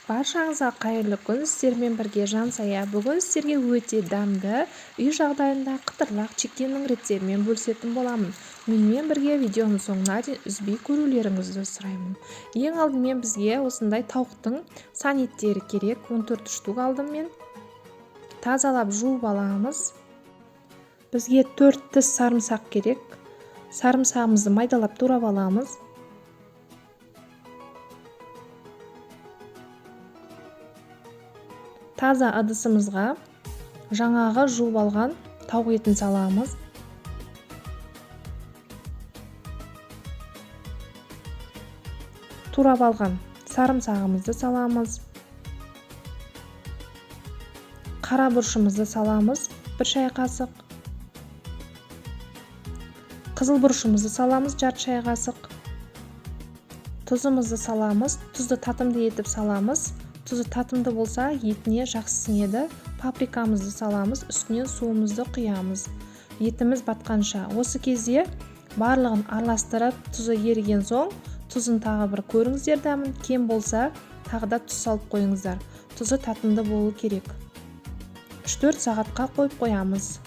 Баршаңызға қайырлы күн, сіздермен бірге Жансая. Бүгін сіздерге өте дәмді үй жағдайында қытырлақ чикеннің рецептімен бөлісетін боламын. Менімен бірге видеоның соңына дейін үзбей көрулеріңізді сұраймын. Ең алдымен бізге осындай тауықтың сан еттері керек. 14 штук алдым мен. Тазалап жуып аламыз. Бізге 4 тіс сарымсақ керек. Сарымсағымызды майдалап турап аламыз. Таза ыдысымызға жаңағы жуып алған тауық етін саламыз. Турап алған сарымсағымызды саламыз. Қара бұрышымызды саламыз, 1 шай қасық. Қызыл бұрышымызды саламыз, жарты шай қасық. Тұзымызды саламыз, тұзды татымды етіп саламыз. Тұзы татымды болса, етіне жақсы сіңеді. Паприкамызды саламыз, үстінен суымызды құямыз. Етіміз батқанша. Осы кезде барлығын араластырып, тұзы еріген соң, тұзын тағы бір көріңіздер дәмін. Кем болса, тағы да тұз салып қойыңыздар. Тұзы татымды болу керек. 3-4 сағатқа қойып қоямыз.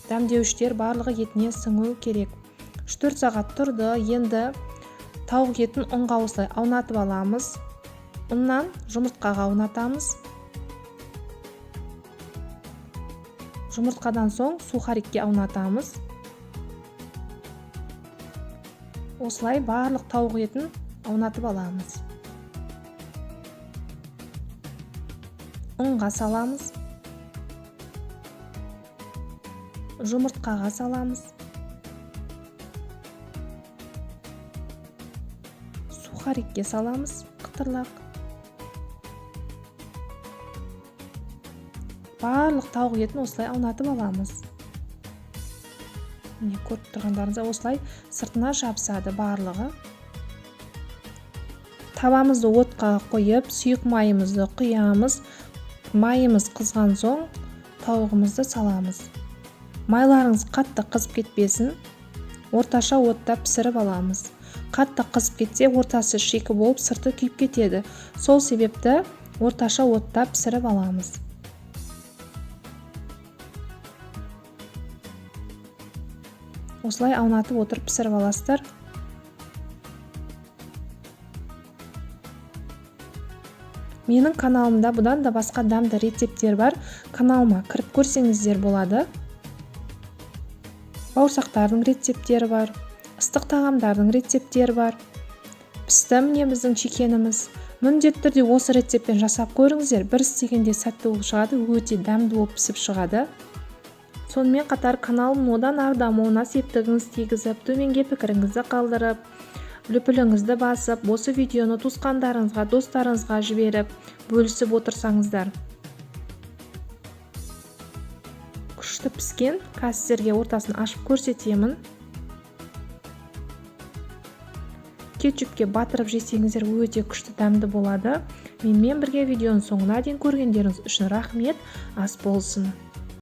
Дәмдеуіштер барлығы етіне сіңу керек. 3-4 сағат тұрды. Енді тауық етін ұнға осылай аунатып аламыз. Ұннан жұмыртқаға аунатамыз. Жұмыртқадан соң сухарикке аунатамыз. Осылай барлық тауық етін аунатып аламыз. Ұнға саламыз. Жұмыртқаға саламыз. Сухарикке саламыз, қытырлақ. Барлық тауық етін осылай аунатып аламыз. Міне, көріп тұрғандарыңыздай осылай сыртына жабысады барлығы. Табамызды отқа қойып, сұйық майымызды құямыз. Майымыз қызған соң тауығымызды саламыз. Майларыңыз қатты қызып кетпесін, орташа отта пісіріп аламыз. Қатты қызып кетсе, ортасы шикі болып, сырты күйіп кетеді. Сол себепті орташа отта пісіріп аламыз. Осылай аунатып отырып пісіріп аласыздар. Менің каналымда бұдан да басқа дәмді рецепттер бар. Каналыма кіріп көрсеңіздер болады. Бауырсақтардың рецепттері бар, ыстық тағамдардың рецепттері бар. Пісті міне біздің чикеніміз. Міндетті түрде осы рецептпен жасап көріңіздер. Бір істегенде сәтті болып шығады, өте дәмді болып пісіп шығады. Сонымен қатар каналымның одан ары дамуына септігіңіз тигізіп, төменге пікіріңізді қалдырып, лүпіліңізді басып, осы видеоны туысқандарыңызға, достарыңызға жіберіп, бөлісіп отырсаңыздар. Күшті піскен, қазір сіздерге ортасын ашып көрсетемін. Кетчупке батырып жесеңіздер өте күшті дәмді болады. Менімен бірге видеоның соңына дейін көргендеріңіз үшін рахмет, ас болсын.